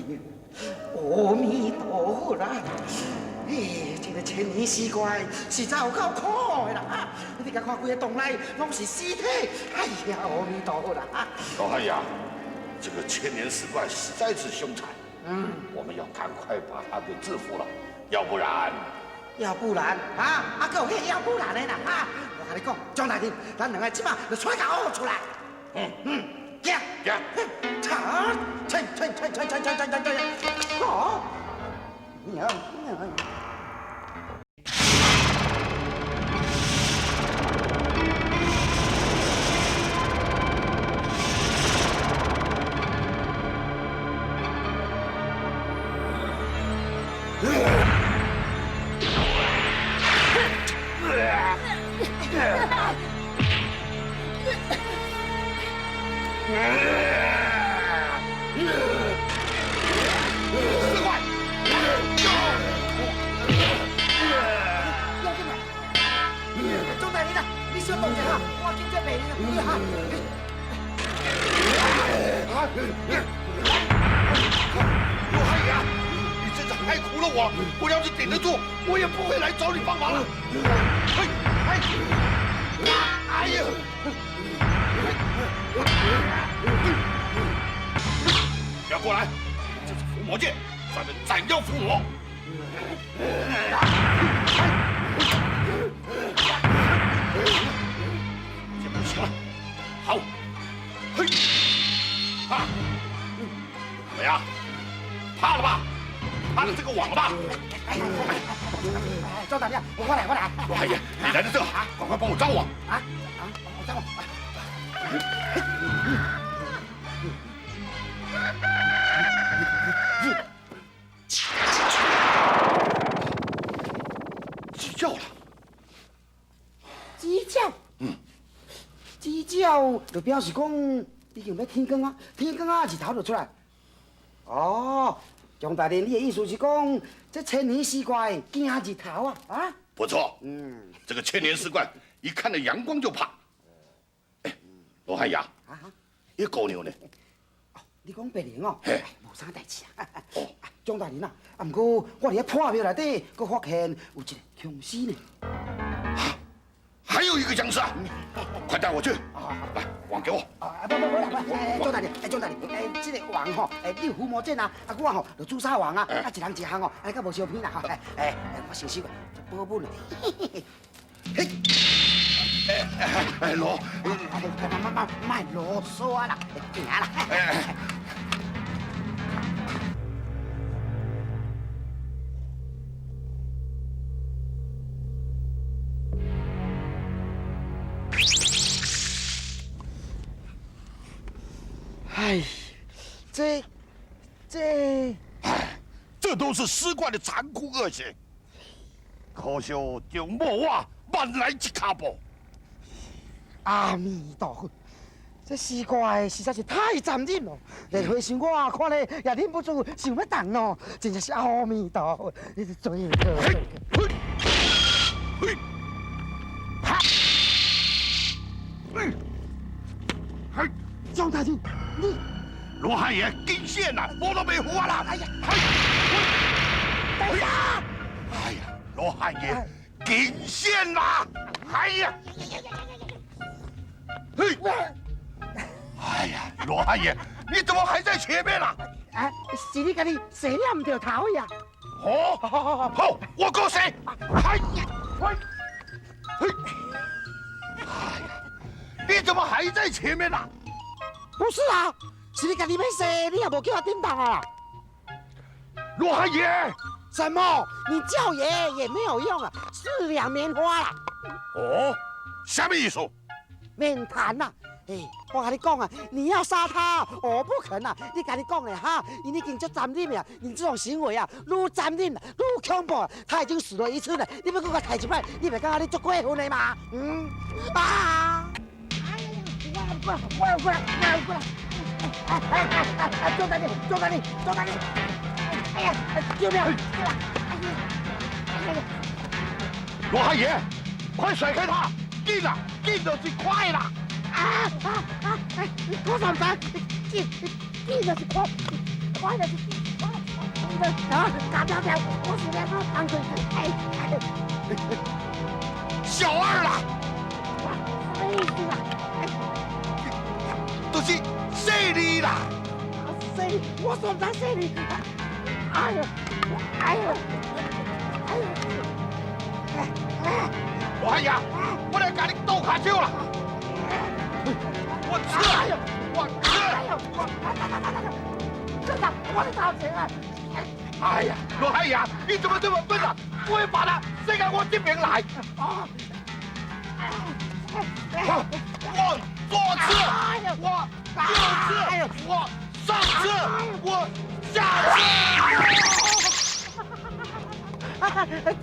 阿彌陀佛啦！哎，這個千年屍怪實在有夠苦的啦！啊，你共看規個洞內攏是屍體，哎呀，阿彌陀佛啦！啊，老漢爺，這個千年屍怪實在是兇殘，我們要趕快把他給制服了，要不然，要不然啊，啊，閣有彼要不然的啦！啊，我共你講，張大人，咱兩个這馬就揣共烏出來。嗯嗯，行行，查，吹吹吹吹吹吹吹吹吹，好，娘娘。死怪！要緊啦，張大人啊，你小動一下，我緊接病人啊，啊！羅漢爺，你真是害苦了我！我要是頂得住，我也不會來找你幫忙了。嘿，哎，哎呀！不要過來，這是伏魔劍，專門斬妖伏魔。這不行了，好，嘿，啊，怎麼樣？怕了吧？怕了這個網了吧？哎，張大人，我來，我來。羅漢爺，你來的正好，趕快幫我張網。啊啊，我張網。雞叫了，雞叫，嗯，雞叫就表示講已經欲天光啊，天光啊，日頭就出來。哦，張大人，你的意思是講這千年屍怪驚日頭啊？啊？不錯，嗯，這個千年屍怪一看到陽光就怕。哎，羅漢爺，啊，彼姑娘呢？哦，你講白靈哦，無啥代誌啊。哦，張大人啊，啊，毋過我佇遐破廟內底，閣發現有一個僵屍呢。還有一個僵屍啊！快帶我去。來，網給我。啊，不不不啦，哎，張大人，哎，張大人，哎，這個網吼，哎，你有伏魔陣啊，啊，我吼就朱砂網啊，啊，一人一項哦，啊，較無相偏啦吼，哎哎，我先收個，這保本的。嘿，哎哎，羅，慢慢慢慢囉嗦啦，行啦。哎，這這，哎，這都是屍怪的殘酷惡行。可惜就莫我慢來一跤步。阿彌陀佛，這屍怪實在是太殘忍了，連和尚我看咧也忍不住想欲動咯，真正是阿彌陀佛，你這罪過。嘿，嘿，哈，嘿，嘿，張大人，你羅漢爺緊線啦，我都袂赴啊啦！哎呀，嘿，等一下！哎呀，羅漢爺緊線啦！哎呀，嘿，哎呀，羅漢爺，你怎麼還在前面啦？哎，是你家己踅了毋著頭呀？好，好，好，我過踅。哎呀，喂，嘿，哎呀，你怎麼還在前面啦？不是啊，是你家己欲踅，你也無叫我頂動啊！羅漢爺，什麼？你叫爺也沒有用啊，四兩棉花啦！哦，什麼意思？免談啦！哎，我共你講啊，你要殺他，我不肯啊！你共你講咧哈，伊已經足殘忍了，你這種行為啊，愈殘忍，愈恐怖。他已經死了一次了，你欲閣共刣一擺，你袂感覺你足過分的嗎？嗯啊！哎呀，我過來，我過來，我過來！哎哎哎哎，張大人，張大人，張大人！哎呀，救命！哎呀，哎呀！羅漢爺，快甩開他！緊啦，緊就是快啦！啊啊啊！哎，郭三三，緊緊就是快，快就是快。啊，嘎掉掉，我是来说当真。哎，小二啦，什麼意思啊？就是細膩啦。細膩，我說毋知細膩。哎呦，哎呦，哎呦，羅漢爺，我來共你鬥跤手啦。我吃，我吃，我，隊長，我的頭前啊！哎呀，羅漢爺，你怎麼這麼笨啊？不會把他塞到我這邊來。啊！我左刺，我右刺，我上刺，我下刺。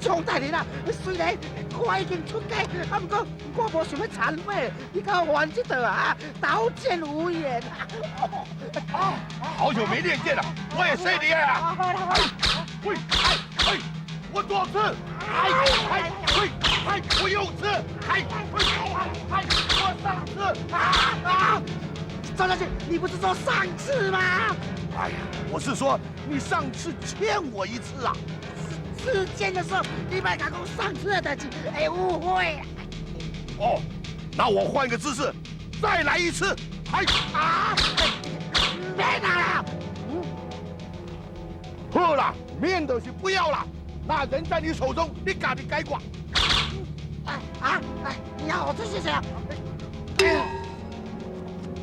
張大人啊，雖然我已經出家，啊，毋過我無想欲讒毀，你共我還這道啊，刀劍無眼啊！好久沒練劍了，我也犀利啊！喂，哎哎，我左刺，哎哎喂，哎我右刺，哎喂，哎我上刺，啊啊！張將軍，你不是說上次嗎？哎呀，我是說你上次欠我一次啊！刺劍的時候，你莫共講上次的代誌，會誤會。哦，那我換個姿勢，再來一次。哎啊！免啦！好啦，面都是不要了，那人在你手中，你家己解決。啊啊！哎，你要我出去誰啊？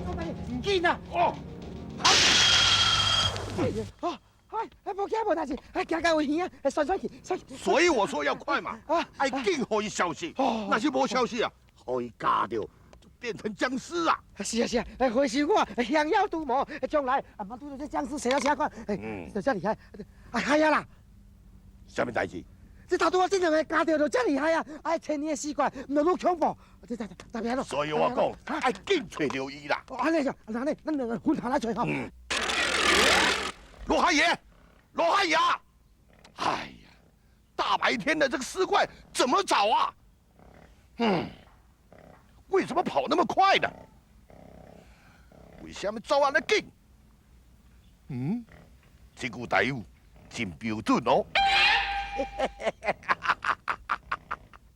張大人，毋緊啦。哦，好。哦。哎，無驚無代誌，哎，行到有耳啊，旋旋去，旋。所以我說要快嘛，啊，愛緊予伊消息，若是無消息啊，予伊咬著，就變成殭屍啊！是啊是啊，哎，回是我降妖除魔，將來啊，嘛拄著這殭屍生了啥款，哎，就遮厲害，哎，係啊啦。啥物代誌？這頭拄仔這兩个咬著就遮厲害啊！哎，千年的死怪，毋就愈恐怖。這這特別咯。所以我講，愛緊揣著伊啦。按呢就，按呢，咱兩个分開來揣吼。羅漢爺，羅漢爺，哎呀，大白天的這個屍怪怎麼找啊？嗯，為什麼跑那麼快呢？為什麼走按呢緊？嗯，這句台語真標準哦。